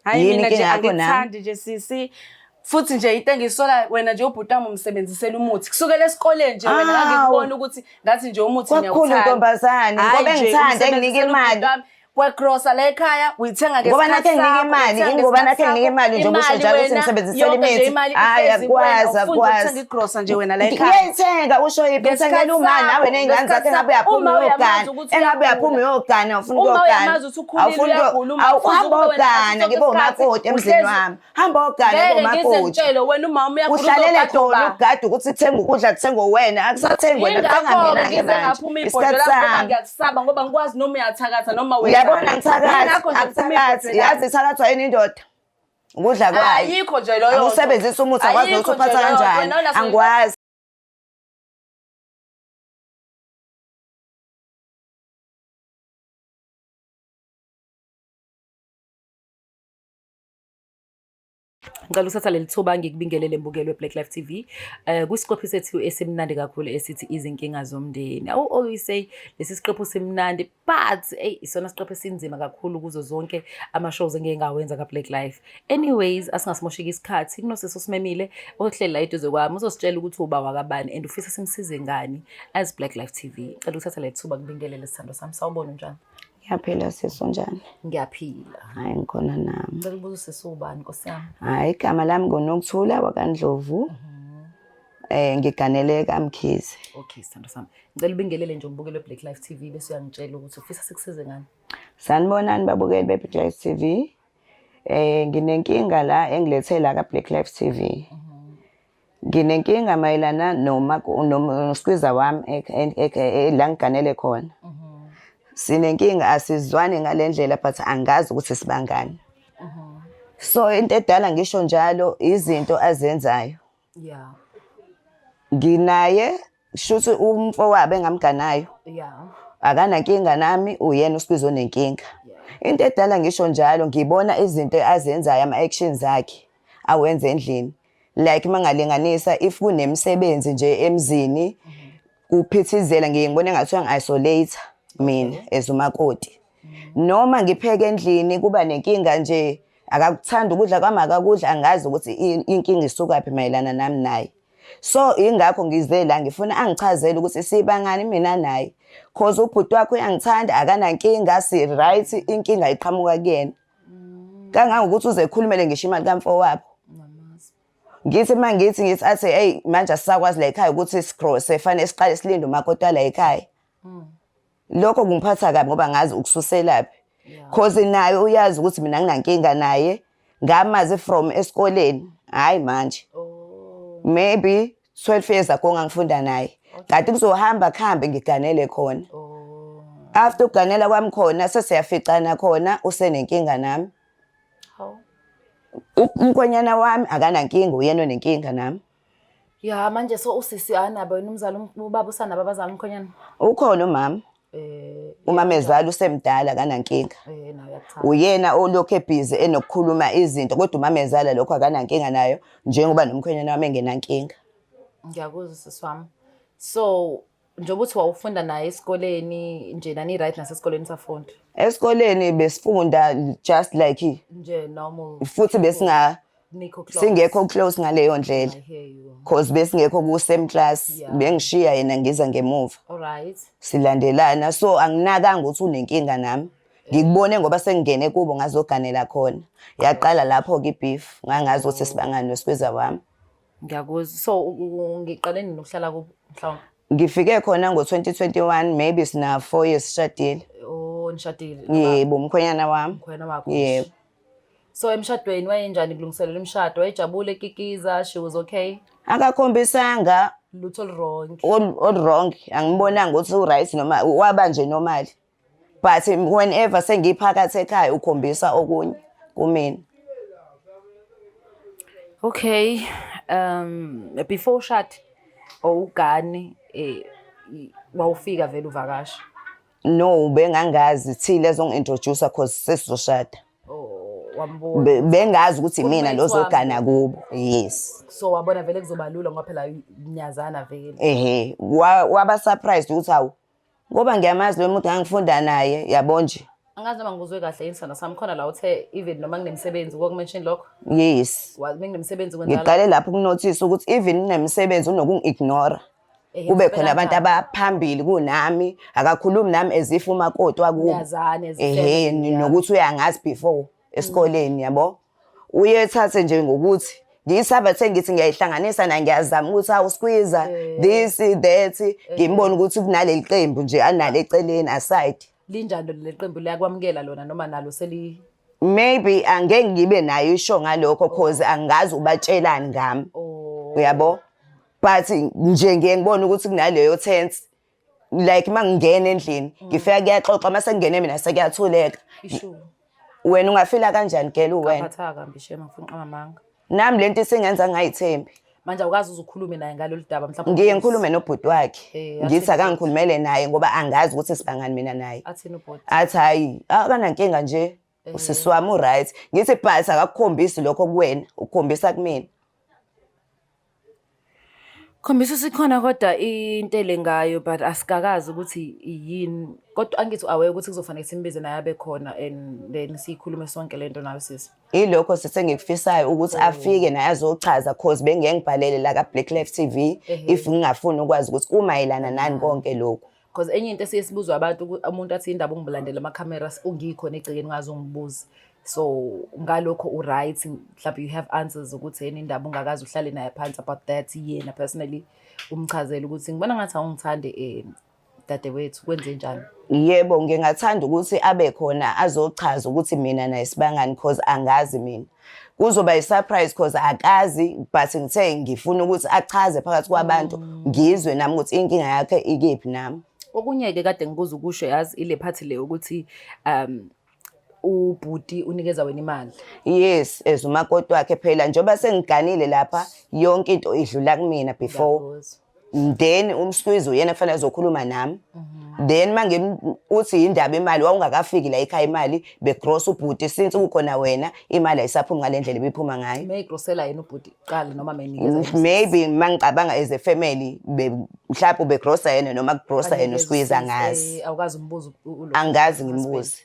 Hayi Yini mina nje inkinga yakho nami? angikuthandi nje sisi. Futhi nje into engiyisola wena nje ubhuti wami umsebenzisela umuthi. Kusukela esikoleni nje wena Awu. ngangikubona ukuthi ngathi nje umuthi Kwakukhulu ngiyawuthanda. ntombazane, Hhayi ngoba nje, engithanda, enginika umsebenzisela imali. ubhuti wami. Kwegrosa la ekhaya uyithenga Ngoba ngesikhathi nakhe nginika sakho, imali, uyithenga ingoba ngesikhathi nakhe nginika sakho. imali nje usho Imali njalo ukuthi wena, ngisebenzisela yonke nje imithi. imali Hhayi, ihlezi kuwena, akukwazi, awufuni nje akukwazi. ukuthenga igrosa nje wena la ekhaya. Ngiyayithenga usho yiphi Ngesikhathi uthengela uma sakho, nawe ney'ngane zakhe ngesikhathi engabe sakho. uyaphuma Uma uyamazi uyogana ukuthi engabe uyaphuma uyagula. uyogana awufuni Uma ukuyogana uyamazi ukuthi ukhulile Awufuni ukuyo- uyagula, uma Awu, ufuze hamba ukube wena ogana ngaso ngibe sonke isikhathi umakoti emzini uhlezi- wami hamba ogana Ngeke ngibe ngize umakoti ngitshele wena umama uyagula uhlalele uzogada dona ubani. ukugada ukuthi kuthengwe ukudla kuthengwe wena akusathengwe wena kuthenga Yingakho-ke mina-ke ngize manje ngaphuma isikhathi ibhodwe lami ngoba sami ngiyakusaba ngoba ngikwazi noma uyathakatha noma wenzani. uyabona ngithakathi Yingakho nje kuphuma akuthakathi ibhodwe lami. yazi ithakathwa yini indoda ukudla kwayo Ayikho nje loyo nto. Angiwusebenzisi umuthi angikwazi nokuthi Ayikho nje uphatha leyo nto. kanjani Wena unaso- angikwazi. Ngicela ukuthatha leli thuba ngikubingelele mbukeli we-Black Life TV. Kwisiqephu sethu esimnandi kakhulu esithi izinkinga zomndeni. I will always say lesi siqephu simnandi but hey isona siqephu esinzima kakhulu kuzo zonke ama-shows engike ngawenza ka-Black Life. Anyways, asingasimosheki isikhathi kunosisi osimemile ohleli la eduze kwami uzositshela ukuthi uba wakabani and ufisa simsize ngani as Black Life TV. Ngicela ukuthatha leli thuba kubingelele sithandwa sami. Sawubona unjani? Ngiyaphila sisi unjani? Ngiyaphila. Hayi ngikhona nami. Ngicela ukubuza usisi ubani Nkosi yami? Hayi igama lami nguNokuthula wakaNdlovu. Ngiganele kaMkhize. Okay sithandwa sami. Ngicela ubingelele nje umbukeli we-Black Life TV bese uyangitshela ukuthi ufisa sikusize ngani. Sanibonani babukeli be-Black Life TV. Nginenkinga la engilethe la ka-Black Life TV. Nginenkinga mayelana noma noskwiza wami la ngiganele khona. Sinenkinga asizwani ngale ndlela but angazi ukuthi sibangani. So into edala ngisho njalo izinto azenzayo. Yeah. Nginaye shuthi umfowabo engamganayo. Yeah. Akanankinga nami uyena uSikwizi onenkinga. Into edala ngisho njalo ngibona izinto azenzayo ama-actions akhe awenza endlini. Like mangalinganisa if kunemisebenzi nje emzini kuphithizela ngiye ngibone engathi uyangi-isolate mina as umakoti. Noma ngipheke endlini kuba nenkinga nje akakuthanda ukudla kwami akakudla angazi ukuthi inkinga isukaphi mayelana nami naye. So ingakho ngize la ngifuna angichazele ukuthi sibangani mina naye. Cause ubhuti wakhe uyangithanda akanankinga si right inkinga iqhamuka kuyena. Kangangokuthi uze ekhulumele ngisho imali kamfowabo. Ngithi uma ngithi ngithi athi hey manje asisakwazi la ekhaya ukuthi sigrose fanele siqale silinde umakoti wala ekhaya. Lokho kungiphatha kabi ngoba ngazi ukususelaphi. Cause naye uyazi ukuthi mina nginankinga naye ngamazi from esikoleni hayi manje. Maybe 12 years ago ngangifunda naye. Kanti kuzohamba kuhambe ngiganele khona. After ukuganela kwami khona sesiyaficana khona usenenkinga nami. Umkhwenyana wami akanankinga uyena onenkinga nami. Ya manje so usisi anabo yena umzali ubaba usanabo abazali umkhwenyana? Ukhona umama. Umama ezala usemdala akanankinga. Naye uyakuthanda. Uyena olokhu ebhizi enokukhuluma izinto kodwa umama ezala lokho akanankinga nayo njengoba nomkhwenyana wami engenankinga. Ngiyakuzwa sisi wami. So njengoba uthi wawufunda naye esikoleni nje nani right nasesikoleni safunda? Esikoleni besifunda just like nje normal futhi besinga nikho close. singekho close ngaleyo ndlela. I hear you. Cause besingekho ku same class Yeah. bengishiya yena ngiza ngemuva. All right. Silandelana so anginakanga ukuthi unenkinga nami. Ngikubone ngoba sengingene kubo ngazoganela khona. Yaqala lapho ke beef ngangazi ukuthi sibangani noSikwiza wami. Ngiyakuzwa. So ngiqale nini ukuhlala kubo mhlawumbe? Ngifike khona ngo-2021 maybe sina 4 years sishadile. Oh nishadile. Yebo umkhwenyana wami. Umkhwenyana wakho. Yebo. So emshadweni wayenjani kulungiselela umshado? Wayejabule ekikiza, she was okay? Akakhombisanga Lutho wrong. All wrong. Angibonanga ukuthi u right noma waba nje normal. But whenever sengiphakathi ekhaya ukhombisa okunye kumina. Okay. Before ushade or ugane wawufika vele uvakasha? No, bengangazi thile ezongi-introduce cause sesizoshada. Oh, wambona. Bengazi ukuthi mina Roommate lozogana wami. kubo. Yes. So wabona vele kuzoba lula ngoba phela niyazana vele. Ehhe, waba surprised ukuthi hawu ngoba ngiyamazi lo muntu ngangifunda naye yabo nje. Angazi noma ngikuzwe kahle yini sithando sami, khona la uthe even noma nginemisebenzi kwakumention lokho? Yes. Menginemisebenzi kwenzakala. Ngiqale lapho ukunothisa ukuthi even unemisebenzi unokungi-ignora. Kube khona abantu abaphambili kunami, akakhulumi nami as if umakoti wakubo. Niyazana as a Ehhe, family, yeah. nokuthi uyangazi before esikoleni yabo. Uye ethathe nje ngokuthi ngisaba sengithi ngiyayihlanganisa na ngiyazama ukuthi awu squeeze this that, ngimbone ukuthi kunaleli qembu nje analo eceleni aside. Linjani leli qembu, liyakwamukela lona noma nalo seli? Maybe angeke ngibe nayo isho ngalokho cause angazi ubatshelani ngami. Uyabo? But nje ngiye ngibone ukuthi kunaleyo tense. Like mangingena endlini ngifika kuyaxoxa, mase ngingene mina sekuyathuleka. Ishu. Wena ungafila kanjani girl uwena? Kaphatha kambi shema, ngifuna uqamba amanga. Nami lento isingenza ngingayithembi. Manje awukazi uze ukhulume naye ngalolu daba mhlawumbe? Ngiye ngikhulume nobhuti wakhe. Athini Ngithi akangikhulumele naye ngoba angazi ukuthi sibangani mina naye. Athini ubhuti? Athi hayi, akanankinga nje. Usisi wami u-right. Ngithi but akakukhombisi lokho kuwena, ukukhombisa kumina. Khombisa sikhona kodwa intele ngayo, but asikakazi ukuthi yini. Kodwa angithi aware ukuthi kuzofanele simbize naye abe khona and then siyikhulume sonke lento nayo sisi. Ilokho sesengikufisayo ukuthi afike naye azochaza, cause bengeke ngibhalele la ka Black Life TV if ngingafuni ukwazi ukuthi kumayelana nani konke lokhu. Because enye into esiye sibuzwe abantu, umuntu athi indaba ungilandela amakhamera ungikhona egcekeni ungaze ungibuze. So ngalokho u-right, mhlawumbe you have answers ukuthi yena indaba ungakaze uhlale naye phansi about that, yena personally umchazele ukuthi ngibona ngathi awungithandi dadewethu, kwenze njani? Yebo, ngingathanda ukuthi abe khona azochaza ukuthi mina naye sibangani, cause angazi mina. Kuzoba yi-surprise cause akazi, but ngithe ngifuna ukuthi achaze phakathi kwabantu ngizwe nami ukuthi inkinga yakhe ikephi nami. Okunye-ke kade ngikuza ukusho, yazi ile phathi le ukuthi ubhuti unikeza wena imali. Yes, as umakoti wakhe phela, njengoba sengiganile lapha yonke into idlula kumina before. Ngiyakuzwa. Then umsqueeze uyena kufanele azokhuluma nami. Then mange uthi indaba imali wawungakafiki la ekhaya, imali begross ubhuti since kukhona wena imali ayisaphumi ngale ndlela ibiphuma ngayo. Meyigrosela yena ubhuti kuqala noma meyinikeza yena? Maybe mangicabanga as a family mhlawumbe ubegrossa yena noma kugrossa yena usqueeze, angazi. Awukazi umbuzo Angazi ngimbuze.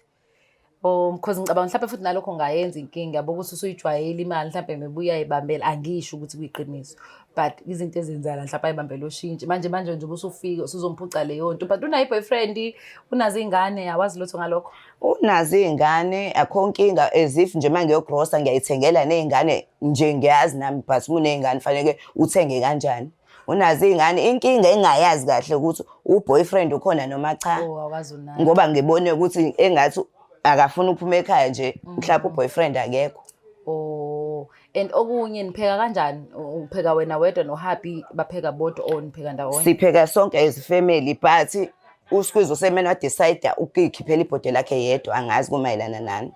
Oh, because ngicabanga mhlawumbe futhi nalokho ngayenza inkinga yabo ukuthi usuyijwayele imali, mhlawumbe mebuya ayibambela. Angisho ukuthi kuyiqiniso, but izinto ezenzala mhlawumbe ayibambele oshintshi manje nje ubusufika usuzomphuca leyo nto, but unayo i-boyfriend, unazo iy'ngane, awazi lutho ngalokho? Unazo iy'ngane, akho nkinga, as if nje uma ngiyogrosa ngiyayithengela ney'ngane nje, ngiyazi nami, but uma uney'ngane faneke uthenge kanjani. Unazo iy'ngane, inkinga engingayazi kahle ukuthi u-boyfriend ukhona noma cha. Oh, awazi unayo. Ngoba ngibone ukuthi engathi akafuni ukuphuma ekhaya nje, mhlawumbe u-boyfriend akekho. Oh, and okunye nipheka kanjani? Upheka wena wedwa noHappy, bapheka bodwa or nipheka ndawonye? Sipheka sonke as family, but usqueeze usemene wadecide ukuyikhiphela ibhode lakhe yedwa, angazi kumayelana nani.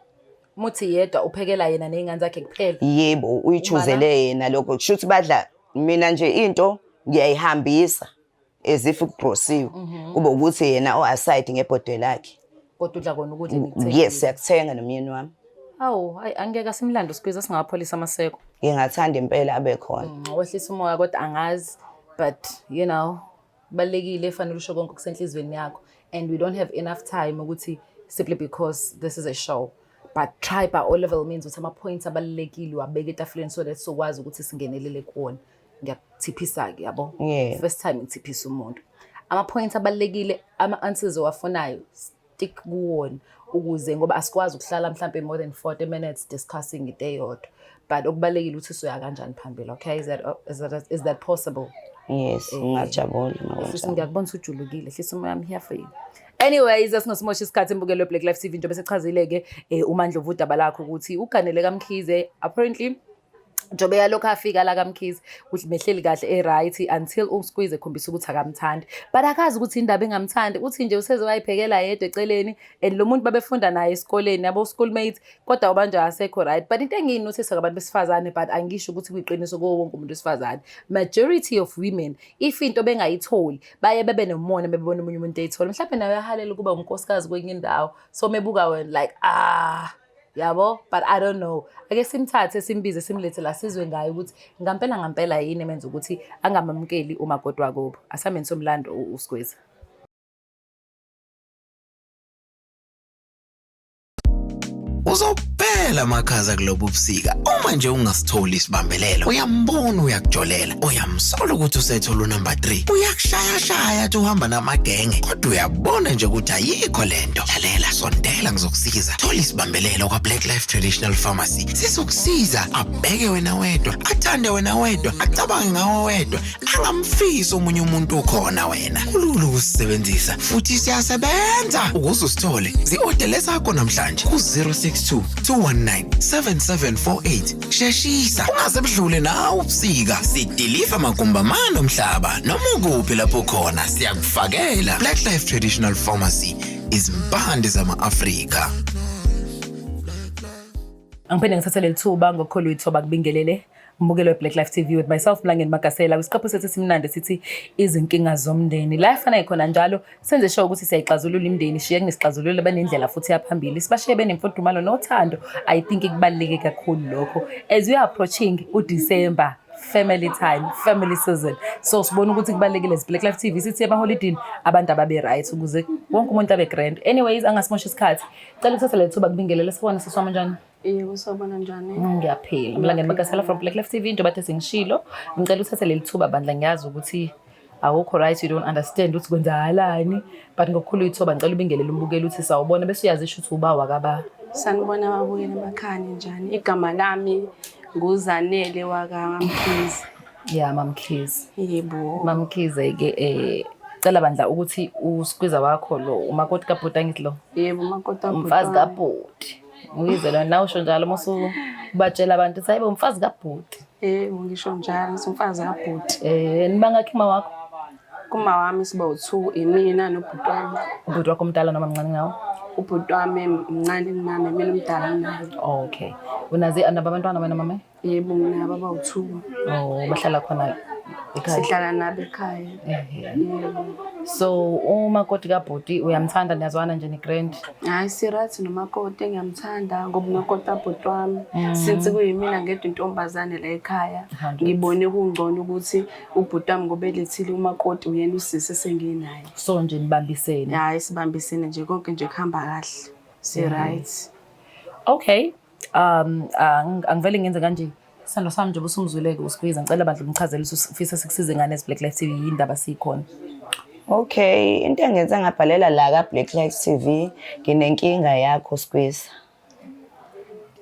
Muthi yedwa uphekela yena ney'ngane zakhe kuphela? Yebo, uyichuzele yena lokho. Kusho ukuthi badla mina nje into ngiyayihambisa as if kugrosiwe. Kube ukuthi yena o-aside ngebhode lakhe. Kodwa udla kona ukudla enikuthengile? Yes, siyakuthenga nomyeni wami. Hawu, hayi angeke asimlando squeeze singawapholisa amaseko. Ngingathanda impela abe khona. Wehlisa umoya kodwa angazi, but you know, kubalulekile fanele usho konke okusenhlizweni yakho, and we don't have enough time ukuthi simply because this is a show, but try by all level means ukuthi ama-points abalulekile wabeka etafuleni so that sizokwazi ukuthi singenelele kuwona. Ngiyakuthiphisa-ke yabo. First time ngithiphisa umuntu. Ama-points abalulekile, ama-answers owafunayo, stick kuwona ukuze, ngoba asikwazi ukuhlala mhlampe more than 40 minutes discussing into eyodwa, but okubalulekile ukuthi usuya kanjani phambili. Okay, is that possible? Yes, ngingajabula Futhi makunjalo. Ngiyakubona ukuthi ujulukile, hlisa umoya, I'm here for you. Anyways, asingasimosha isikhathi embukelo Black Life TV, njengoba sechazile-ke uMandlovu udaba lakho ukuthi uganele kaMkhize, apparently njengoba yalokhu afika la kaMkhize ukuthi behleli kahle e-right until usqueeze ekhombisa ukuthi akamthandi, but akazi ukuthi indaba engamthandi, uthi nje useze wayiphekela yedwa eceleni, and lo muntu babefunda naye esikoleni yabo, schoolmates, kodwa ubanje asekho right. But into engiyinothisa ngabantu besifazane, but angisho ukuthi kuyiqiniso kuwo wonke umuntu wesifazane, majority of women, if into bengayitholi baye bebe nomona bebona omunye umuntu eyithola. Mhlawumbe nawe uyahalela ukuba unkosikazi kwenye indawo, so mebuka wena like, ah, yabo, but I don't know. Ake simthathe simbize simlethe la sizwe ngayo ukuthi ngampela ngampela yini emenza ukuthi angamamukeli umakoti wakubo. Asambeni somlando uSgwezi. Ayaphela amakhaza kulobu busika. Uma nje ungasitholi isibambelelo, uyambona uyakujolela, uyamsola ukuthi usethola unumber 3. Uyakushayashaya athi uhamba namagenge, kodwa uyabona nje ukuthi ayikho lento. Lalela, sondela ngizokusiza. Thola isibambelelo kwa Black Life Traditional Pharmacy. Sizokusiza abheke wena wedwa, athande wena wedwa, acabange ngawe wedwa, angamfisi omunye umuntu ukhona wena. Kulula ukusisebenzisa futhi siyasebenza. Ukuze usithole, zi-odele sakho namhlanje ku-062 219 7748. Sheshisa, ungaze budlule nawe ubusika. Sidiliva magumbamane omhlaba noma ukuphi lapho khona siyakufakela. Black Life Traditional Pharmacy, izimpande zama-Afrika. Angiphinde ngithathe leli thuba ngokukhulu ithoba kubingelele mbukelo we-Black Life TV with myself Mlangeni Magasela kwisiqephu sethu esimnandi sithi izinkinga zomndeni. La efana khona njalo senze sure ukuthi siyayixazulula imindeni, shiye kunesixazululo banendlela futhi yaphambili, sibashiye benemfudumalo nothando. I think kubaluleke kakhulu lokho as we are approaching uDecember, family time, family season. So sibona ukuthi kubalulekile as Black Life TV sithi emaholidini abantu ababe right ukuze wonke umuntu abe grand. Anyways, angasimosha isikhathi, cela ukuthatha leli thuba kubingelele. Sibona siswami njani? Yebo, sawubona njani? Ngiyaphila. Mlangeni Magasela from Black Life TV, njengoba kade sengishilo, ngicela uthathe leli thuba bandla. Ngiyazi ukuthi awukho right, you don't understand ukuthi kwenzakalani, but ngokukhulu ithuba ngicela ubingelele umbukeli ukuthi sawubona bese uyazisho ukuthi uba wakaba. Sanibona ababukeli emakhaya, njani? Igama lami nguZanele wakaMkhize. Ya, Mamkhize. Yebo. Mamkhize ke, cela bandla ukuthi uskwiza wakho lo, umakoti kabhuti, angithi lo? Yebo, umakoti wabhuti Umfazi wami. kabhuti. Uyize lo nawe usho njalo musu ubatshela abantu ukuthi hayibo, umfazi kabhuti. Yebo, ngisho njalo, ngithi umfazi kabhuti. Nibangakhi uma wakho? Kuma wami siba u-two, imina nobhuti wami. Ubhuti wakho omdala noma mncane nawe? Ubhuti wami mncane kunami, mina umdala kunaye. Okay. Unazi anabo abantwana wena, mama? Yebo, nginabo abawu-two. Oh, bahlala khona ekhaya? Sihlala nabo ekhaya. Ehhe. So umakoti kabhuti uyamthanda, niyazwana nje, ni-grand? Hhayi, si-right nomakoti, ngiyamthanda ngoba umakoti abhuti wami. Since kuyimina ngedwa intombazane la ekhaya, 100. ngibone kungcono ukuthi ubhuti wami ngoba elethile umakoti uyena usisi esenginaye. So nje nibambisene. Hhayi, sibambisene nje, konke nje kuhamba kahle. Si-right. Okay. Angivele ngenze kanje. Sithando sami, nje busumzwile-ke uSqueeze, ngicela bandla umchazele ukuthi ufisa sikusize ngane as Black Life TV, indaba sikhona. Okay, into engenze ngabhalela la ka Black Life TV, nginenkinga yakho Squeeze.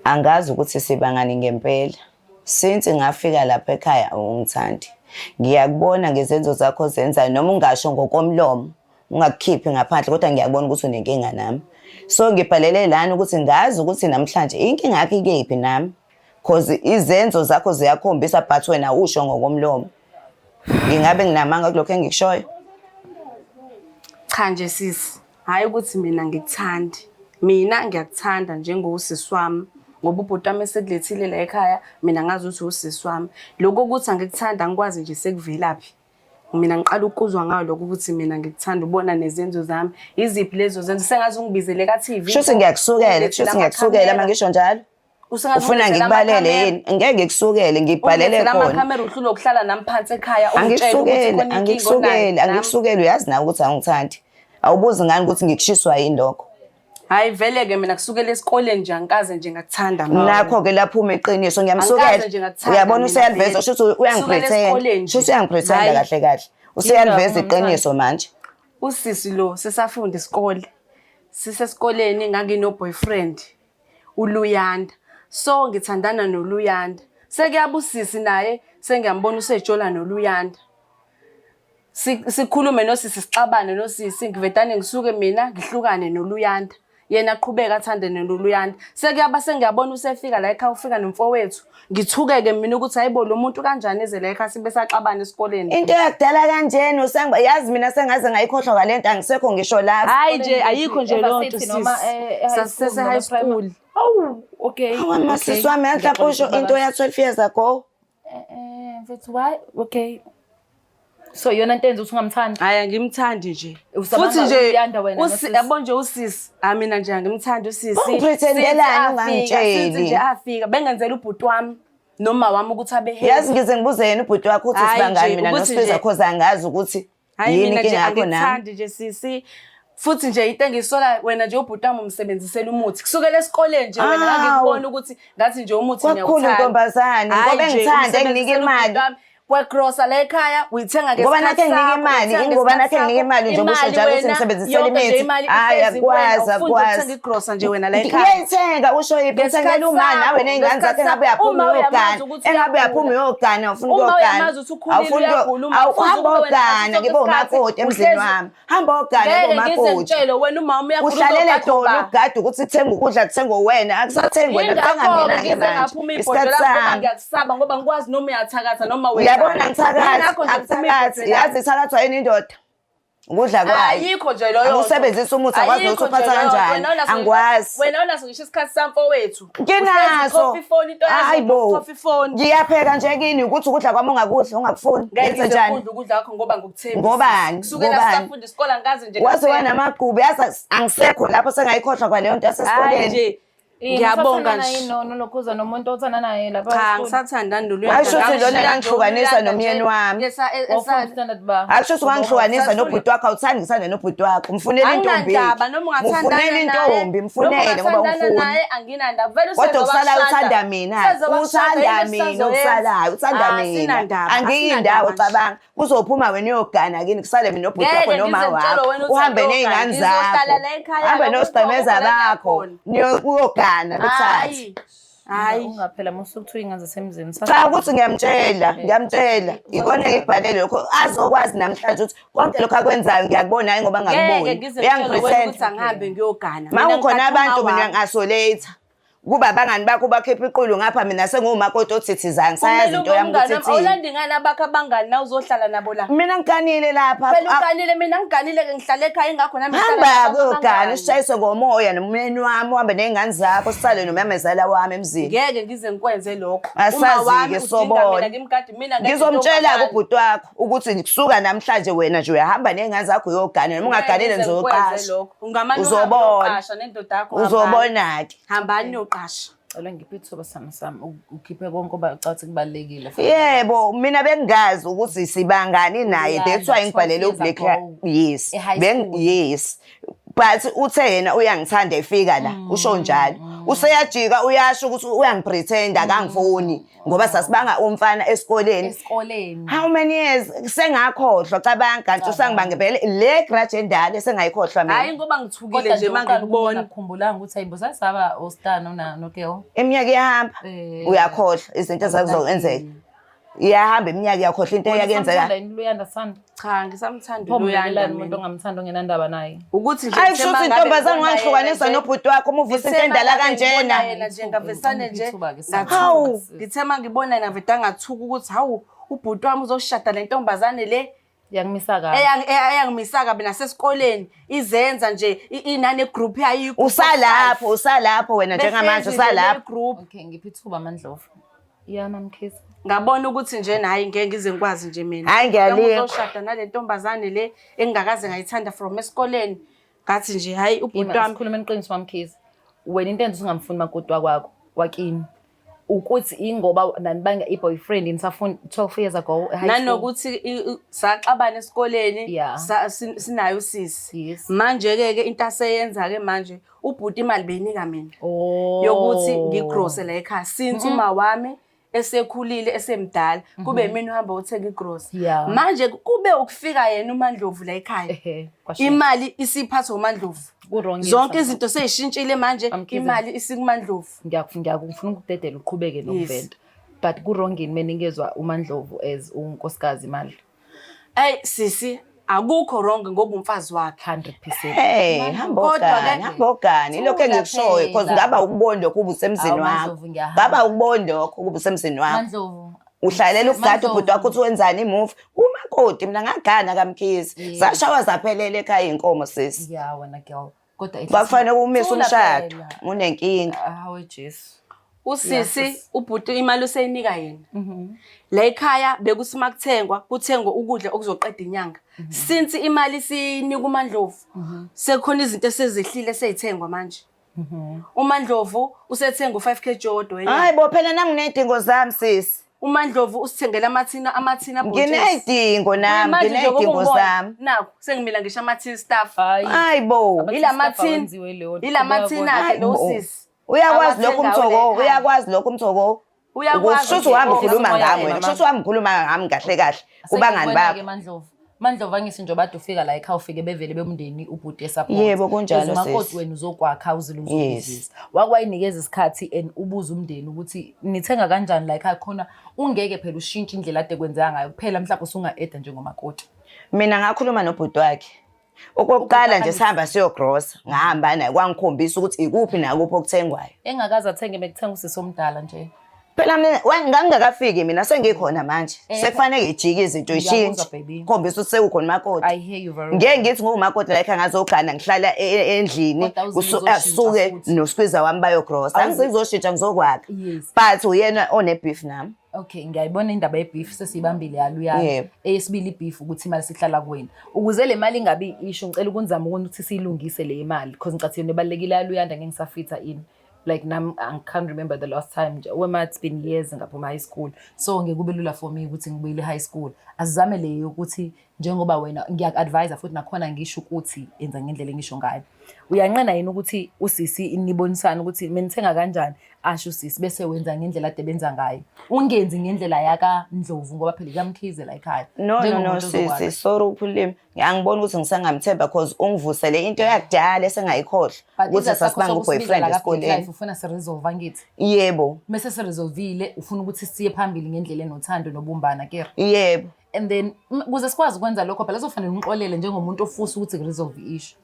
Angazi ukuthi sibangani ngempela. Since ngafika lapha ekhaya awungithandi. Ngiyakubona ngezenzo zakho zenzayo noma ungasho ngokomlomo, ungakukhiphi ngaphandle, kodwa ngiyakubona ukuthi unenkinga nami. So ngibhalele lana ukuthi ngazi ukuthi namhlanje inkinga yakho ikephi nami. Cause izenzo zakho ziyakhombisa but wena usho ngokomlomo. Ngingabe nginamanga kulokho engikushoyo? Cha nje sisi, hhayi ukuthi mina ngikuthandi. Mina ngiyakuthanda njengosisi wami ngoba ubhuti wami esekulethile la ekhaya, mina ngazi ukuthi usisi wami. Lokho ukuthi angikuthandi angikwazi nje sekuvelaphi. Mina ngiqala ukuzwa ngayo lokho ukuthi mina ngikuthanda, ubona nezenzo zami. Iziphi lezo zenzo? Sengaze ungibizele ka-TV. Shuthi ngiyakusukela, shuthi ngiyakusukela uma ngisho njalo. Usengaze Ufuna ungilethele ngikubalele amakhamera. yini? Ngeke ngikusukele, ngibhalele Ungilethele khona. amakhamera, uhlulwe ukuhlala nami phansi ekhaya ungitshele ukuthi Angikusukeli, khona inkinga onayo angikusukeli, nami. angikusukeli, uyazi nawe ukuthi awungithandi. Awubuzi ngani ukuthi ngikushiswa yini lokho? Hhayi vele-ke mina kusukela esikoleni nje angikaze nje ngakuthanda mina. Nakho-ke laphuma iqiniso, ngiyamsukela. Angikaze nje ngakuthanda Uyabona mina useyaliveza, vele. shuthi Kusukela esikoleni uyangi-pretend. nje. Shuthi uyangi-pretend Hhayi. kahle kahle. Useyaliveza Yindaba iqiniso manje. Usisi lo sisafunda isikole. Sisesikoleni ngangino-boyfriend uLuyanda. So ngithandana noLuyanda. Sekuyaba usisi naye sengiyambona usejola noLuyanda. Sikhulume nosisi, sixabane nosisi, ngivedane ngisuke mina ngihlukane noLuyanda. Yena aqhubeke athandane noLuyanda. Sekuyaba sengiyabona usefika la ekhaya, ufika nomfowethu. Ngithuke-ke mina ukuthi hayibo, lo muntu kanjani eze la ekhaya sibe saxabana esikoleni. Into yakudala kanjena usangba yazi mina sengaze ngayikhohlwa ngale nto, angisekho ngisho lapho. Hayi nje ayikho nje leyo nto E-varsity noma, sisi. e-high school Sasise noma high school. primary? Oh, okay. Hawa masisi wami, mhlawumbe usho into ya 12 years ago. Mfethu, why? Okay. So iyona nto enza ukuthi ungamthandi? Hayi, angimthandi nje. Usabanga Futhi nje uLuyanda wena nosisi? yabo nje usisi, ah mina nje angimthandi usisi. Ungi-pretendelani Since afika, ungangitsheli? since nje afika bengenzela ubhuti wami noma wami ukuthi abe happy. Yazi ngize ngibuze yena ubhuti wakho ukuthi Hhayi sibangani nje, mina ukuthi noSiza nje- cause angazi ukuthi Hayi yini mina nje inkinga yakho nami. angikuthandi nje sisi. Futhi nje into engisolayo wena nje ubhuti wami umsebenzisela umuthi. Kusukela esikoleni nje wena Awu. ngangikubona ukuthi ngathi nje umuthi Kwakukhulu ngiyawuthanda. ntombazane, Hhayi ngoba nje, engithanda, enginika umsebenzisela imali. ubhuti wami. Kwegrosa la ekhaya uyithenga Ngoba ngesikhathi nakhe nginika sakho, imali, uyithenga ingoba ngesikhathi nakhe nginika sakho. imali nje kusho Imali njalo ukuthi wena, ngisebenzisela yonke nje imithi. imali Hhayi, ihlezi kuwena, akukwazi, awufuni nje akukwazi. ukuthenga igrosa nje wena la ekhaya. Ngiyayithenga usho yiphi Ngesikhathi uthengela umama nawe sakho, ney'ngane zakhe ngesikhathi engabe sakho. uyaphuma Uma uyogana uyamazi ukuthi engabe uyaphuma uyagula. uyogana awufuni Uma ukuyogana uyamazi ukuthi ukhulile Awufuni ukuyo- uyagula, uma Awu, ufuze hamba ukube wena ngaso ogana sonke ngibe isikhathi umakoti emzini uhlezi- wami hamba ogana Ngeke ngibe ngize umakoti ngitshele wena umama uyagula uhlalele uzogadwa tona uba. ukugada ukuthi kuthengwe ukudla kuthengwe wena akusathengi wena kuthenga Yingakho-ke mina-ke ngize manje ngaphuma isikhathi ibhodwe lakho ngoba sami ngiyakusaba ngoba ngikwazi noma uyathakatha noma wenzani. uyabona ngithakathi Yingakho nje ngiphuma akuthakathi ibhodwe lakho. yazi ithakathwa yini indoda ukudla kwayo Ayikho nje loyo nto. Angiwusebenzisi umuthi, akwazi Ayikho nokuthi uphatha nje leyo nto. kanjani. Wena awunaso- Angikwazi. Wena awunaso ngisho isikhathi samfowethu. Nginaso. Uhlezi ifoni into yazi Hayi bo. coffee phone. Ngiyapheka nje kini ukuthi ukudla kwami ungakudli ungakufuni. Ngeke Ngenze ngize njani? ngikudle ukudla kwakho ngoba ngikuthembisa. Ngobani? Kusukela Ngobani? sisafunda isikole angikaze nje. Waze ngathemba. wanamagqubu yazi angisekho lapho sengayikhohlwa kwaleyo nto Hayi yasesikoleni. nje. Ngiyabonga nje. Nokhuza nomuntu othanda naye lapha. Cha ngisathandani noluyanda. Hayi, shuthi lona langihlukanisa nomyeni wami. Standard ba. Akusho ukuthi ungangihlukanisa nobhuti wakho awuthandi ngithanda nobhuti wakho. Mfunele intombi. Anginandaba noma ungathandana Mfunele naye. intombi, mfunele ngoba Noma ungathandana ungifuni. naye anginandaba. Vele Kodwa usezoba okusalayo kushada. uthanda mina. Usezoba kushada, Uthanda yini mina esisazoyenza? okusalayo, uthanda Ah, mina. asinandaba, Angiyindawo asinandaba nje. cabanga. Kuzophuma wena uyogana kini kusale mina nobhuti Ngeke wakho noma ngize ngitshele wakho. wena uthanda Uhambe uyogana. ney'ngane Ngizohlala zakho. la ekhaya, Uhambe lokho nosigqemeza kukhona la bakho. ngiyakhona. Uyogana bethathe. Hayi. Hayi. Ungaphela musukuthi ingane zasemzini. Cha ukuthi ngiyamtshela, ngiyamtshela. Ikona engikubhalele lokho azokwazi namhlanje ukuthi konke lokho akwenzayo ngiyakubona hayi ngoba Ngeke ngakuboni. ngize ngitshele wena Uyangipretend. ukuthi angihambe ngiyogana. Ma Mina kukhona ngigada abantu uma mina wami. ngi-isolate. Kuba abangani bakho bakhipha iqulu ngapha mina senguwumakoti othithizanga sayazi Kumele into ube yami umngani ukuthi wami. ithini. Awulandi ngani abakho abangani na uzohlala nabo la. Mina ngiganile lapha. Phela uganile mina ngiganile ke ngihlala ekhaya ingakho nami ngihlala Hamba nabanye kuyogana abangani. usishayise ngomoya nomyeni wami uhambe ney'ngane zakho sisale nomamezala wami emzini. Ngeke ngize ngikwenze lokho. Asazi-ke, Uma wami udinga sobona. mina ngimgade mina ngeke Ngizomtshela-ke intombazane. ubhuti wakho ukuthi kusuka namhlanje wena nje uyahamba ney'ngane zakho uyogana noma ungaganile Ngeke ngize ngikwenze ngizoqasha. lokho. Ungamane uhambe Uzobona. uyoqasha nendoda yakho hambani. Uzobona-ke. Hambani niyoqasha. Cela ngiphe ithuba sami sami ukhiphe konke oba ucathi kubalekile. Yebo, mina bengingazi ukuthi sibangani naye. Yeah, That's why 12 ngibhalele years uBlack ago. yes. E-high Beng school. yes. But uthe yena uyangithanda efika la, usho njalo. Useyajika uyasho ukuthi uyangipretend akangifuni ngoba sasibanga umfana esikoleni. Esikoleni. How many years sengakhohlwa cabanga kanti usangibange vele le grudge endala esengayikhohlwa Hayi mina. ngoba ngithukile nje mangikubona. Ngikhumbulanga ukuthi hayibo sasaba ostar nona no girl. Iminyaka iyahamba Eh. uyakhohlwa izinto ezakuzokwenzeka. Iyahamba iminyaka iyakhohlwa into eyakenzeka. Usamthanda yini Luyanda son? Cha ngisamthanda Pho uLuyanda umlekelani umuntu mina. ongamthanda ongenandaba naye. Ukuthi nje Hayi ngithe kusho ukuthi mangabe intombazane ngibona ungangihlukanisa yena nje- nobhuti wakho uma uvusa into Ngithe endala mangabe ngibona kanjena. yena nje ngavesane nje Ithuba-ke sami. ngathuka. Hawu. Ngithe mangibona yena ngaveda ngathuka ukuthi hawu ubhuti wami uzoshada le ntombazane le Yangimisa kabi. eyangimisa kabi nasesikoleni izenza nje inane group yayo i-group of Usalapho, five. usalapho wena njengamanje Behlezi nje usalapho. le-group. Okay, ngiphe ithuba Mandlovu. Yeah, Mamkhize. Ngabona ukuthi nje hayi ngeke ngize ngikwazi nje mina. Hhayi, ngiyalikwa. Noma uzoshada nale ntombazane le engingakaze ngayithanda from esikoleni. Ngathi nje hayi ubhuti Ima wami sikhulume iqiniso Mamkhize. Wena into enza ungamfuni makoti wakwakho wakini. Ukuthi ingoba nanibanga i-boyfriend nisafunda 12 years ago e high school. nanokuthi saxabana esikoleni Yeah. sinayo usisi. Yes. Manje ke ke into aseyenza ke manje ubhuti imali beyinika mina. Oh. Yokuthi ngigrose la ekhaya since uma wami esekhulile esemdala kube mina uhamba uthenga igrosa. Yeah. Manje kube ukufika yena uMandlovu la ekhaya. Ehhe, kwashintsha. Imali isiphathwa uMandlovu. Ku-wrong Zonke yini izinto seyishintshile manje Mamkhize. imali isikuMandlovu. Ngiyakufuna ukudedela uqhubeke nokuventa. But ku-wrong yini menikezwa uMandlovu as unkosikazi imali? Ey sisi akukho wrong ngoba umfazi wakhe. 100%. Hey, hamba Kodwa ogane, ke- hamba ogane. Ilokho Thula engikushoyo because phela. ngaba ukuboni lokho ube usemzini Awu, wakho. Mandlovu, ngiyahamba. Ngaba ukuboni lokho ube usemzini wakho. Mandlovu. Uhlalela ukugada Mandlovu. ubhuti wakho ukuthi wenzani imuvi. Umakoti mina ngagana kaMkhize. Sashawa zaphelela ekhaya iy'nkomo sisi. Yeah, wena girl. Kodwa at least- Kwakufanele umise Thula umshado. phela. Unenkinga. Hawe Jesu. Usisi ubhuti imali useyinika yena. La ekhaya bekuthi makuthengwa kuthengwe ukudla okuzoqeda inyanga. Since imali siyinika uMandlovu sekukhona izinto esezehlile eseyithengwa manje. uMandlovu usethenga u5 kg owodwa wenyanga. Hayi bo phela nanginey'dingo zami sisi. UMandlovu usithengela amathina amathina abhontshisi. Nginey'dingo nami, Manje nje nginey'dingo ngokungibona, zami. Nakhu sengimila ngisho amathini staff. Hayi. Hayi bo. Ila mathini. Ila mathini akhe Hayi lo bo. sisi. Uyakwazi lokho Awathengayo umthoko, la ekhaya. uyakwazi lokho umthoko. Uyakwazi Kusho ukuthi uhamba nje, ukhuluma umoya ngami wena. mama. Kusho ukuthi uhamba ukhuluma ngami kahle kahle kubangani bakho. Mandlovu. Mandlovu angithi nje bade ufika la ekhaya ufike bevele bemndeni ubhuti esupport. Yebo, kunjalo, Umakoti sis. wena uzokwakha uzile Yes. uzobhizinisi. Wakwayinikeza isikhathi and ubuze umndeni ukuthi nithenga kanjani la ekhaya khona ungeke phela ushintshe indlela ade kwenzeka ngayo kuphela mhlawumbe usunga-eda njengomakoti. Mina ngakhuluma nobhuti wakhe. Okokuqala nje sihamba siyogrosa, ngahamba naye kwangikhombisa ukuthi ikuphi nakuphi okuthengwayo. Engakaze athenge bekuthenga usisi omdala nje. Phela mina ngangingakafiki mina sengikhona manje. Sekufanele ngijike izinto Ngiyakuzwa, ishintshe. baby. Khombisa ukuthi sekukhona umakoti. I hear you very Ngeke ngithi ngumakoti la ekhaya ngazogana ngihlala endlini Kodwa awuze uzoshintsha asuke futhi. noskwiza wami bayogrosa. Angizoshintsha ngizokwakha. Yes. But uyena one beef nami. Okay, ngiyayibona indaba ye-beef sesiyibambile yaluyana. Yebo. Eyesibili i-beef ukuthi imali sihlala kuwena. Ukuze le mali ingabi isho ngicela ukunzama ukuthi siyilungise le imali because ngicathi yona ebalulekile yaluyanda ngeke ngisafitha in. Like nami I can't remember the last time nje. Wema it's been years ngaphuma high school. So ngeke kube lula for me ukuthi ngibuyele high school. Asizame le yokuthi njengoba wena ngiyaku-advise futhi nakhona ngisho ukuthi enza ngendlela engisho ngayo. Uyanqena yini ukuthi usisi nibonisane ukuthi menithenga kanjani asho usisi bese wenza ngendlela ade benza ngayo. Ungenzi ngendlela yakaNdlovu ngoba phela ikaMkhize la ekhaya. No no no Njengomuntu ozokwakha. sisi, sorry ukuphulima. Angiboni ukuthi ngisangamthemba cause ungivusele into yakudala esengayikhohlwa But ukuthi isizathu sakho sasibanga sokusibiza uboyfriend la ka-Black esikoleni. Life ufuna siresolve angithi. Yebo. Mese siresolvile ufuna ukuthi siye phambili ngendlela enothando nobumbana kere. Yebo. And then ukuze sikwazi ukwenza lokho phela kuzofanele umxolele njengomuntu ofusa ukuthi kuresolve i-issue.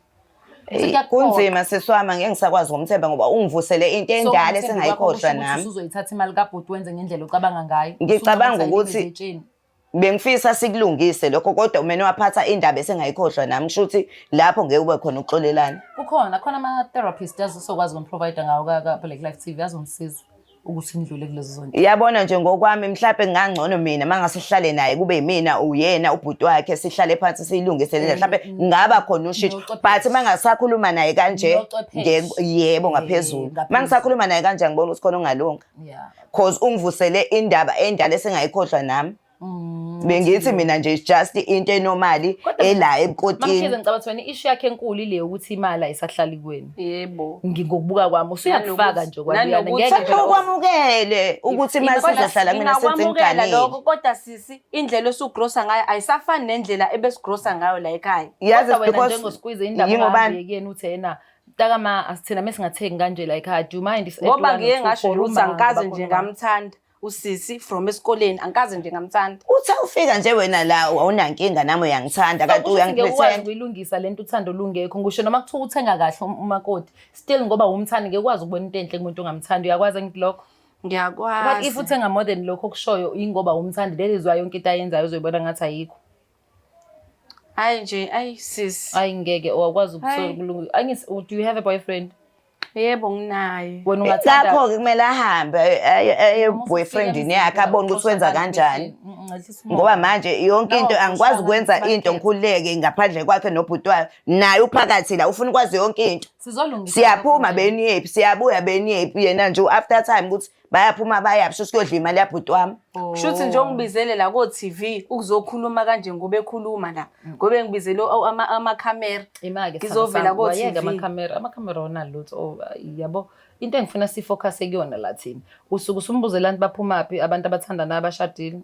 Sekuyakuphoqa. Kunzima sisi wami, angeke ngisakwazi ukumthemba ngoba ungivusele into So, endala ukumthemba kwakho esengayikhohlwa kusho ukuthi nami. usuzoyithatha imali kabhuti wenze ngendlela ocabanga ngayo. Ngicabanga Usungathi ukuthi- ayilime zetsheni. Bengifisa sikulungise lokho kodwa umene waphatha indaba esengayikhohlwa nami kusho ukuthi lapho ngeke kube khona ukuxolelana. Kukhona khona ama-therapist azosokwazi ukumprovider ngawo ka-Black Life TV azongisiza ukuthi ngidlule kulezo zonto. Yabona nje ngokwami mhlawumbe ngangcono mina mangase sihlale naye kube yimina uyena ubhuti wakhe sihlale phansi siyilungise le ndaba mhlawumbe ngaba khona ushintsho Nochwepheshe. but mangasakhuluma naye kanje Nochwepheshe. yebo ngaphezulu Ngaphezulu. mangisakhuluma naye kanje angiboni ukuthi khona ongalunga Yeah. cause ungivusele indaba endala esengayikhohlwa nami. Bengithi mina nje it's just into enormali ela Mamkhize ebukotini. ngicabanga ukuthi wena i-issue yakhe enkulu ile yokuthi imali ayisahlali kuwena. Yebo. Ngokubuka kwami usuyakufaka nje kwaluyana nanokuthi- ngeke phela Ukwamukele ukuthi imali Kodwa sizohlala kumina sithi ngingakwamukela ngiganile. lokho kodwa sisi indlela osugrosa ngayo ayisafani nendlela ebesigrosa ngayo la ekhaya. Yazi Kodwa wena because njengosqueeze indaba yingobani? ongahambi kuyena uthi yena mntakama asithina mesingathengi kanje la ekhaya do you mind if Ngoba add one ngiye or two ngasho for nje ukuthi uma angikaze ngoba nje khona ngamthanda usisi from esikoleni angikaze nje ngamthanda. Uthe ufika nje wena la awunankinga nami uyangithanda kanti Kusho ukuthi ngeke ukwazi uyangiprethend. ukuyilungisa lento uthando lungekho ngisho noma kuthiwa uthenga kahle umakoti still ngoba umthandi ngeke ukwazi ukubona into enhle kumuntu ongamthandi uyakwazi angithi lokho but Ngiyakwazi. if uthenga more than lokho okushoyo ingoba umthandi that is why yonke into ayenzayo uzoyibona ngathi ayikho Hayi nje ayi sisi. ayi ngeke awakwazi Hayi. ukulungisa angisi do you have a boyfriend Yebo nginaye. wena ungathanda Lapho-ke kumele ahambe aye boyfriendini yakhe abone ukuthi wenza kanjani. Ngoba manje yonke into angikwazi ukwenza into ngikhululeke ngaphandle kwakhe nobhuti wayo. Naye uphakathi la ufuna ukwazi yonke into. Sizolungisa Siyaphuma beniyephi, siyabuya beniyephi yena nje after time ukuthi bayaphuma bayaphi shuthi kuyodla imali yabhuti wami. Kushuthi nje ongibizele la ko-TV ukuzokhuluma kanje ngoba ekhuluma la. Ngoba engibizele amakhamera. Imake Ngizovela ko-TV. amakhamera amakhamera awona lutho oh, yabo into engifuna sifocus kuyona la thina usuke usumbuze lantu baphumaphi abantu abathandanayo abashadile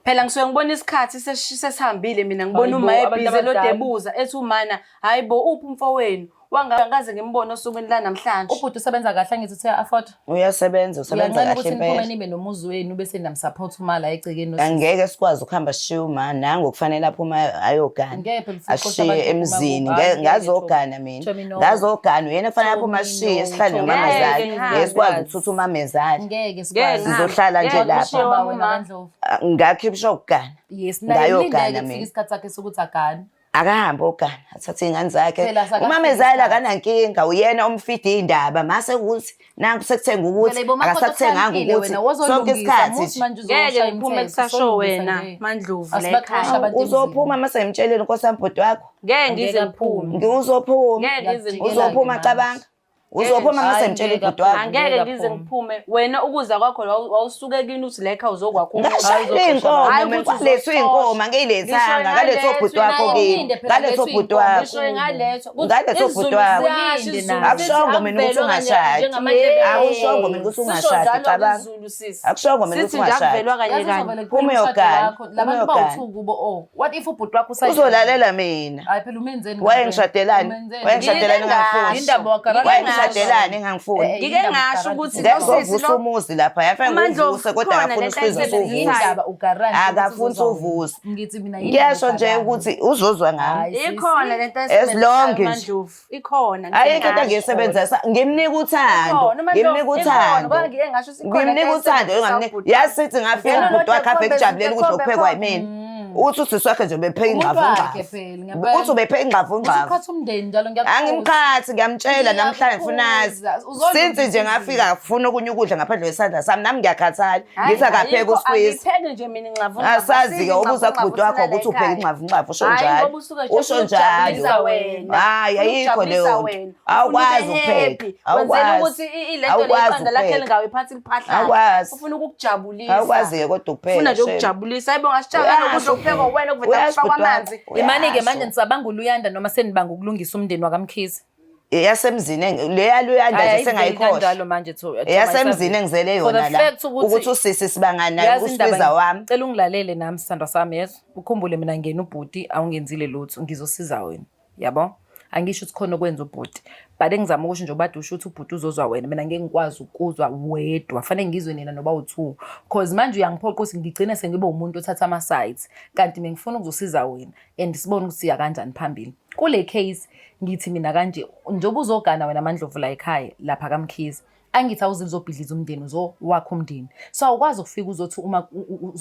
Phela ngisuke ngibona isikhathi sesihambile mina ngibona Hayibo, uma abantu ebhizi abadala. elodebuza ethi umana hayi bo uphi umfowenu wangakaze ngimbone osukwini lanamhlanje. Ubhuti usebenza kahle angithi uthe afford. Uyasebenza usebenza Uyanqena kahle ukuthi niphume impela. nibe nomuzi wenu bese namsupport uma la egcekeni nosisi. Angeke sikwazi ukuhamba sishiye uma nangu kufanele aphume ayogana. Ngeke phela usuxosha Ashiye abantu uma emzini. kuba. Hayi, ngeke Ngazogana Thomi. mina. Thomi, no. Ngazogana uyena kufanele aphume Thomi, ashiye no. sihlale Thomi, nomamazala. ngeke ngihambe. Ngeke sikwazi ukuthutha umamezala. Ngeke sikwazi. Sizohlala nje Ngeke lapha. ngishiye Hamba wami wena uma. kaNdlovu. Ah, Ngakhipha ukugana. Yes, naye Ngayogana ulindele kufika mina. isikhathi sakhe sokuthi agane. Akahambe ogana athathe iy'ngane zakhe. Phela sakafika Umamezala isikhathi. akanankinga uyena omfida iy'ndaba mase kuthi nanku sekuthenga ukuthi Phela ibo makoti akasakuthenganga ohlakaniphile ukuthi wena sonke wozolungisa isikhathi muthi nje. manje Ngeke uzoshaya ngiphume imithetho kusasho solungisa wena nje. MaNdlovu la Asibaxoshe ekhaya. abantu emzini. Uzophuma mase ngimtshelile nkosi yami bhuti wakho. Ngeke ngize Angeke ngiphume. aphume. Uzophuma. Ngeke ngize Ngiyakujikela-ke Uzophuma manje. cabanga. Uzophuma Hhayi, mase ngitshela ngeke ubhuti wakho. aphume. Angeke Ngeke ngize aphume. ngiphume. Wena ukuza kwakho la wawusuke kini uthi la ekhaya uzokwakho umuzi. Ngashayela iy'nkomo Hhayi mina ukuthi kwalethwa iy'nkomo angiyilethanga ngaletha ubhuti wakho naye kimi ulinde phela ngaletha lethwa ubhuti iy'nkomo, wakho Ngisho ingalethwa. Kuthi Ngaletha ubhuti isiZulu wakho. siyasho, isiZulu Ulinde sithi Akushongo mina ukuthi akuvelwa kanye ungashadi. njengamadlebe. Akushongo mina ukuthi Sisho ungashadi, njalo cabanga. isiZulu sisi. Akushongo mina ukuthi Sithi nje ungashadi. akuvelwa kanye Yazi kanye. uzovele Phuma kuphele umshado uyogana, wakho. Labantu phuma uyogana. bawu-two kubo oh. What if ubhuti wakho usayi- Uzolalela mina. Hayi phela umenzeni? Wayengishadelani? Umenzeni? Wayengishadelani Ngike engangifuni? Indaba wakarara- Wayengishadelani engangifuni? Eh, Ngike ngasho ukuthi Ngeke lo sisi ngizovuse lo umuzi lapha yafike uMandlovu ngivuse kodwa khona akafuni lento usizo ayisebenzisayo. suvuse. Indaba ugarante ukuthi Akafuni uzozwa suvuse. wena. Ngithi mina yindaba Ngiyasho nje ugarante. ukuthi uzozwa ngami. Hayi, sisi. Ikhona lento As long nje. Mandlovu. Ikhona. Ayikho into engiyisebenzisa ngimnika uthando Ikhona, uMandlovu, ngimnika ikhona. uthando Ngoba ngike ngasho ukuthi ikhona ngimnika into uthando ayisebenzisa engamnika ubhuti. yazi sithi ngafika Yena ubhuti wakhe lodwa ave kujabulela ukudla khombe, okuphekwa khombe. yimina uthi usisi wakhe nje ubepheka Umuntu wakhe ingxavungxavu phela, ngempela. uthi ubepheka ingxavungxavu Usuqhatha umndeni njalo ngiyakukhuza. angimqhathi ngiyamtshela namhlanje ngifuna azi Ngiyakukhuza. since nje ngafika ngifuna okunye ukudla ngaphandle kwesandla sami nami ngiyakhathala ngithi akapheke Ayikho, usqueeze angipheki nje mina ingxavungxavu. asazi-ke ubuza kubhuti wakho ukuthi upheka ingxavungxavu usho njalo usho njalo Hhayi, ayikho leyo nto. Awukwazi ukupheka. Wenzela Awukwazi. ukuthi ilento Awukwazi leqanda lakhe ukupheka. lingawi phansi liphahlale. Awukwazi. Ufuna ukukujabulisa. Awukwazi-ke kodwa ukupheka, Ufuna nje shame. ukujabulisa. Hayibo ngasitshela Uyasho nokudla okuphekwa uwena okuvela Uyasho kufakwa bhuti wakho. amanzi. Imane-ke Uyasho. manje nisabanga uluyanda noma senibanga ukulungisa umndeni wakaMkhize? Eyasemzini leya luyanda Hhayi, nje ayiveli sengayikhohlwa kanjalo manje eyasemzini engizele For the yona la fact ukuthi- ukuthi usisi sibangana naye Yazi indaba usibiza wami Cela ungilalele nami sithandwa sami yezo. Ukhumbule mina ngena ubhuti awungenzile lutho ngizosiza wena. Yabo? Angisho ukuthi khona okwenza ubhuti. But engizama ukusho nje ubade usho ukuthi ubhuti uzozwa wena mina ngeke ngikwazi ukuzwa wedwa. Fanele ngizwe nina noba u2. Cause manje uyangiphoqa ukuthi ngigcine sengibe umuntu othatha ama sides. Kanti bengifuna ukuzosiza wena and sibone ukuthi siya kanjani phambili. Kule case ngithi mina kanje njengoba uzogana wena Mandlovu la ekhaya lapha kaMkhize angithi awuze uzobhidliza umndeni uzowakha umndeni so awukwazi ukufika uzothi uma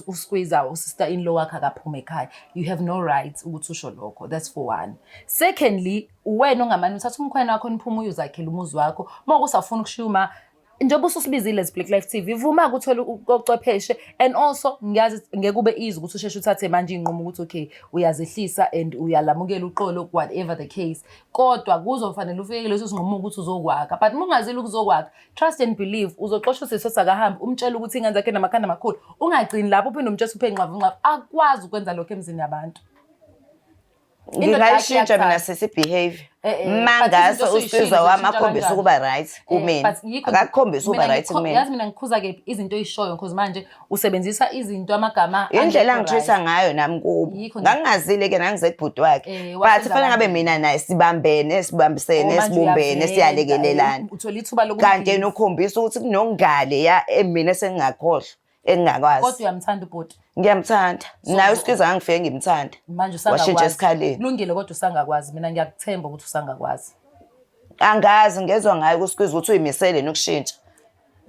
usqueeze usister in law wakhe akaphuma ekhaya you have no right ukuthi usho lokho that's for one secondly uwena ongamane uthatha umkhwena wakho niphume uyozakhela umuzi wakho uma kusafuna ukushiya uma njengoba ususibizile as Black Life TV vuma ukuthola ucwepheshe and also ngiyazi ngeke ube easy ukuthi usheshe uthathe manje inqumo ukuthi okay uyazehlisa and uyalamukela uxolo whatever the case kodwa kuzofanele ufike leso sinqumo ukuthi uzokwakha but uma ungazile ukuzokwakha trust and believe uzoxosha usisi osakahambi umtshele ukuthi ingane zakhe namakhanda amakhulu ungagcini lapho uphinde umtshele uphe ngxavungxavu akwazi ukwenza lokho emzini yabantu Indoda yakhe ngingayishintsha mina iyakuthanda. sisi behavior Eh, eh, but mangase izinto osuyishilo usiza wami uzoshintsha akhombise kanjani? ukuba right Eh, kumina but yikho- akakhombise ukuba mina right kumina yazi mina ngikhuza kephi izinto oyishoyo because manje usebenzisa izinto amagama indlela angekho angitreat-a right. ngayo nami kubo Yikho nje. ngangingazile ke nangize kubhuti wakhe Eh, but wasiza fanele ngabe kanjani? mina naye sibambene sibambisene Oh, manje sibumbene uyavela, siyalekelelana eh, uthola ithuba kanti lokumphikisa. yena ukhombisa ukuthi kunongale ya emina esengingakhohlwa engingakwazi Kodwa uyamthanda ubhuti ngiyamthanda naye usikiza ngangifike ngimthanda manje washintsha usangakwazi esikhaleni kulungile kodwa usangakwazi mina ngiyakuthemba ukuthi usangakwazi angazi ngezwa ngayo kusikwiza ukuthi uyimisele nokushintsha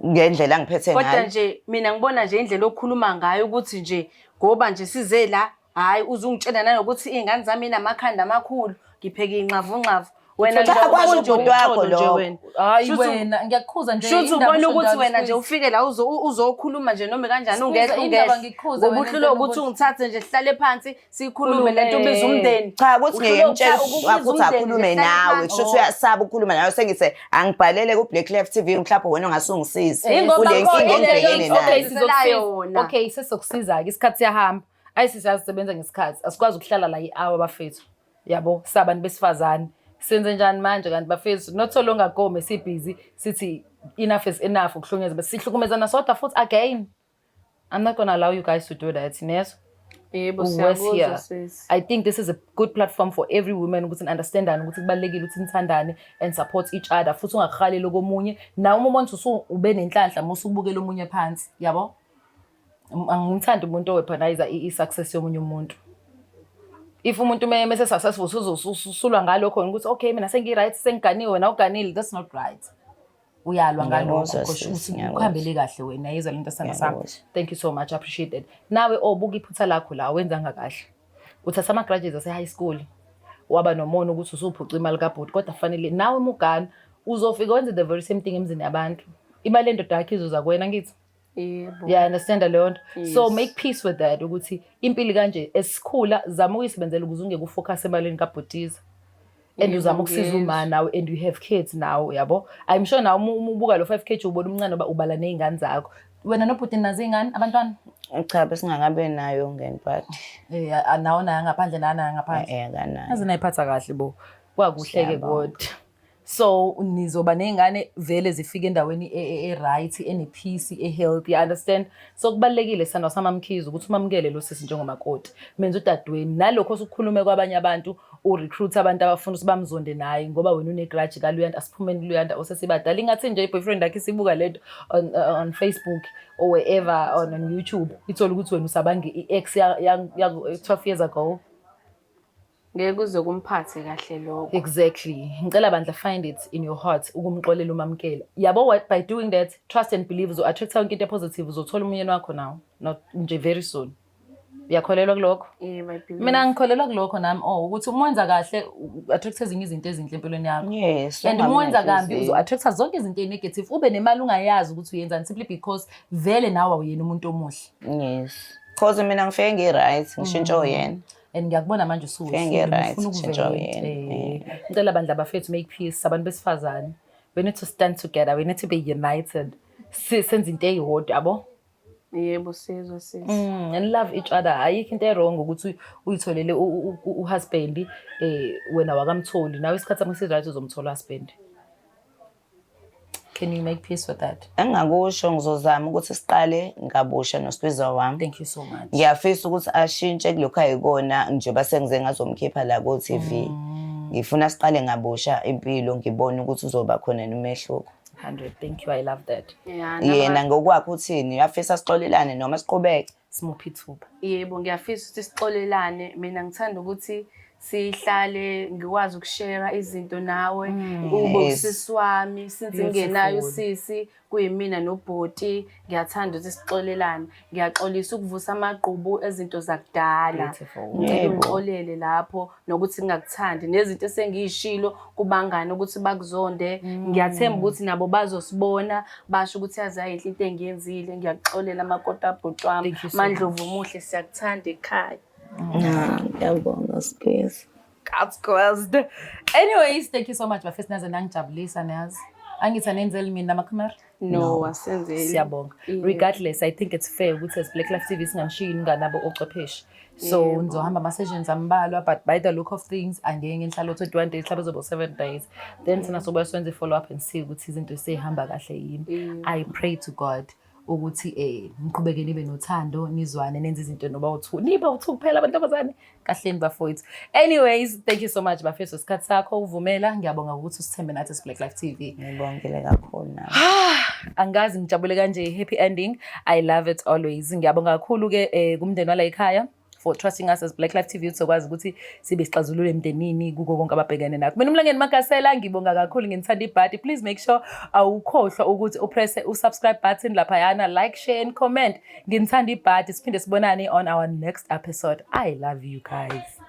ngendlela angiphethe Kodwa ngayo nje mina ngibona nje indlela okhuluma ngayo ukuthi nje ngoba nje size la hayi uzungitshela nanokuthi iy'ngane zami inamakhanda amakhulu ngipheke iy'nxavunxavu wena Cha, nje kwasho ubona nje ubhuti wakho umxolo nje lokho. wena. Hayi Shuthi- wena ngiyakukhuza nje Shuthi indaba ubona usho ukuthi njalo, wena nje Squeeze. ufike la uzokhuluma nje noma kanjani Squeeze, ungehla indaba ungehla ngikhuze ngoba wena uhlulwe entweni ukuthi ukuthi- ungithathe nje sihlale phansi sikhulume lento ubiza umndeni cha ukuthi Uhlulwe ngeke ngimtshele ukubiza wakho ukuthi umndeni akhulume nje, sihlale nawe phansi. kusho ukuthi uyasaba ukukhuluma nawe sengithe angibhalele ku-Black Life TV mhlawumbe wena ongase ungisize Ingoba kule khona nkinga into engibhekene okay, nayo sizokusiza. Yona. Okay, sesizokusiza-ke isikhathi siyahamba. Ayi siyazisebenza ngesikhathi. Asikwazi ukuhlala la i-hour bafethu. Yabo, sabantu besifazane. Senze njani manje kanti bafethu? Not so long ago mesibhizi sithi enough is enough ukuhlukunyezwa. Bese sihlukumezana sodwa futhi again. I'm not gonna allow you guys to do that, Nezo. Yebo, Worse siyakuzwa here. sisi. I think this is a good platform for every woman ukuthi understandane ukuthi kubalulekile ukuthi nithandane and support each other futhi ungakuhaleli komunye nawe uma ubona ukuthi ube nenhlanhla musu ubukela omunye phansi yabo angimthandi umuntu oweaponize i-success yomunye umuntu if umuntu mese successful usuzosulwa ngalokho ukuthi okay mina sengi-right sengiganiwe wena uganile that's not right uyalwa ngalokho Ngiyakuzwa, because sis, uthi ngiyakuzwa. ukuhambele kahle wena yizwa lento sithanda sami Ngiyakuzwa. thank you so much I appreciate that nawe oh buka iphutha lakho la wenzanga kahle uthatha ama-graduates ase-high school waba nomona ukuthi usuphuca imali kabhuti kodwa fanele nawe mugana uzofika wenze the very same thing emzini yabantu imali yendoda yakho izoza kuwena ngithi Yebo. yeah understand leyo nto so make peace with that ukuthi impilo kanje esikhula zama ukuyisebenzela ukuze ungeke ufocus emalini kabhutiza And uzama ukusiza Ngiyezwa. uma nawe, and you have kids now, yabo. I'm sure nawe uma ubuka lo 5 kg ubona umncane ngoba ubala ney'ngane zakho. Wena nobhuti nazo iy'ngane, abantwana? Cha, besingakabe nayo ngene, but Nawo nayo ngaphandle, nanayo ngaphandle. Akanayo. Aze nayiphatha kahle bo. Kwakuhle-ke. Siyabonga. Kodwa so nizoba ney'ngane vele zifike endaweni e-right, ene-peace, e-healthy, you understand? So kubalulekile, sithandwa samaMkhize, ukuthi umamukele lo sisi njengomakoti, menze udadweni. Nalokho osukukhulume kwabanye abantu, u-recruit abantu abafuna ukuthi bamzonde naye ngoba wena une-grudge kaLuyanda. Asiphumeni kuLuyanda, osesibadala. Ingathi nje i-boyfriend yakhe isibuka lento on Facebook or wherever, on YouTube, ithole ukuthi wena usabange i-ex ya 12 years ago. Ngeke kuze kumphathe kahle lokho. Exactly. Ngicela bandla, find it in your heart ukumxolela, umamukela. Yabo, what, by doing that, trust and believe, uzo-attract yonke into positive, uzothola umyeni wakho now. Not nje very soon. Uyakholelwa kulokho? Yebo, I believe. Mina ngikholelwa kulokho nami, oh, ukuthi uma wenza kahle u-attract ezinye izinto ezinhle empilweni yakho. And uma wenza kambi uzo-attracta zonke izinto ey'negative, ube nemali ungayazi ukuthi uyenzani, simply because vele nawe awuyena umuntu omuhle. Yes, cause mina ngifike ngi-right, ngishintshe uyena. And ngiyakubona manje. Fike ngi-right, Usufuna shintsha ukuvela. uyena. Ngicela bandla bafethu, make peace. Abantu besifazane, we need to stand together, we need to be united. Senze into eyodwa, yabo. Yebo, sizwe sisi. And love each other. Ayikho into e-wrong ukuthi uyitholele uhusband, wena wakamtholi. Nawe isikhathi sakho si-right, uzomthola uhusband. Can you make peace with that? Engingakusho, ngizozama ukuthi siqale ngabusha noSibizo wami. Thank you so much. Ngiyafisa ukuthi ashintshe kulokhu ayikona njengoba sengize ngazomkhipha la ko-TV. Ngifuna siqale ngabusha impilo, ngibone ukuthi uzoba khona nomehluko. 100. Thank you, I love that. Yeah. Yena ngokwakhe uthini? Uyafisa sixolelane noma siqhubeke? Simuphi ithuba. Yebo, ngiyafisa ukuthi sixolelane. Mina ngithanda ukuthi sihlale, ngikwazi ukushare izinto nawe, ube usisi wami, since ngingenayo Beautiful. usisi, kuyimina nobhuti. Ngiyathanda ukuthi sixolelane. Ngiyaxolisa ukuvusa amagqubu ezinto zakudala. Beautiful. Ngicela ungixolele lapho nokuthi ngingakuthandi nezinto esengiyishilo kubangani ukuthi bakuzonde. Ngiyathemba ukuthi nabo bazosibona, basho ukuthi yazi ayinhle into engiyenzile. Ngiyakuxolela makoti abhuti wami. Thank you so. Mandlovu muhle, siyakuthanda ekhaya. Ngiyabonga, Sibisi. God's closed. Anyways, thank you so much bafethu, naze nangijabulisa niyazi. Angithi anenzeli mina amakhamera? No, asenzeli. Siyabonga. Regardless, I think it's fair ukuthi as Black Life TV singanishiyi nganabo ochwepheshe. So nizohamba ama-sessions ambalwa, but by the look of things angeke ngihlalo 21 days, mhlawumbe zobo 7 days. Then thina sobuya senze i-follow up and see ukuthi izinto seyihamba kahle yini. I pray to God ukuthi niqhubeke nibe nothando, nizwane, nenze izinto noba u-two, niba u-two kuphela abantombazane kahleni bafowethu. Anyways, thank you so much bafethu, isikhathi sakho uvumela. Ngiyabonga ukuthi usithembe nathi as Black Life TV. Ngibongile kakhulu nami. Angazi ngijabule kanje, happy ending, I love it always. Ngiyabonga kakhulu ke kumndeni wala ekhaya for trusting us as Black Life TV sizokwazi ukuthi sibe sixazululo emndenini kuko konke ababhekene nakho. Mina uMlangeni Magasela, ngibonga kakhulu, nginithanda ibhadi. Please make sure awukhohlwa ukuthi upresse usubscribe button laphayana, like, share and comment. Nginithanda ibhadi, siphinde sibonane on our next episode. I love you guys.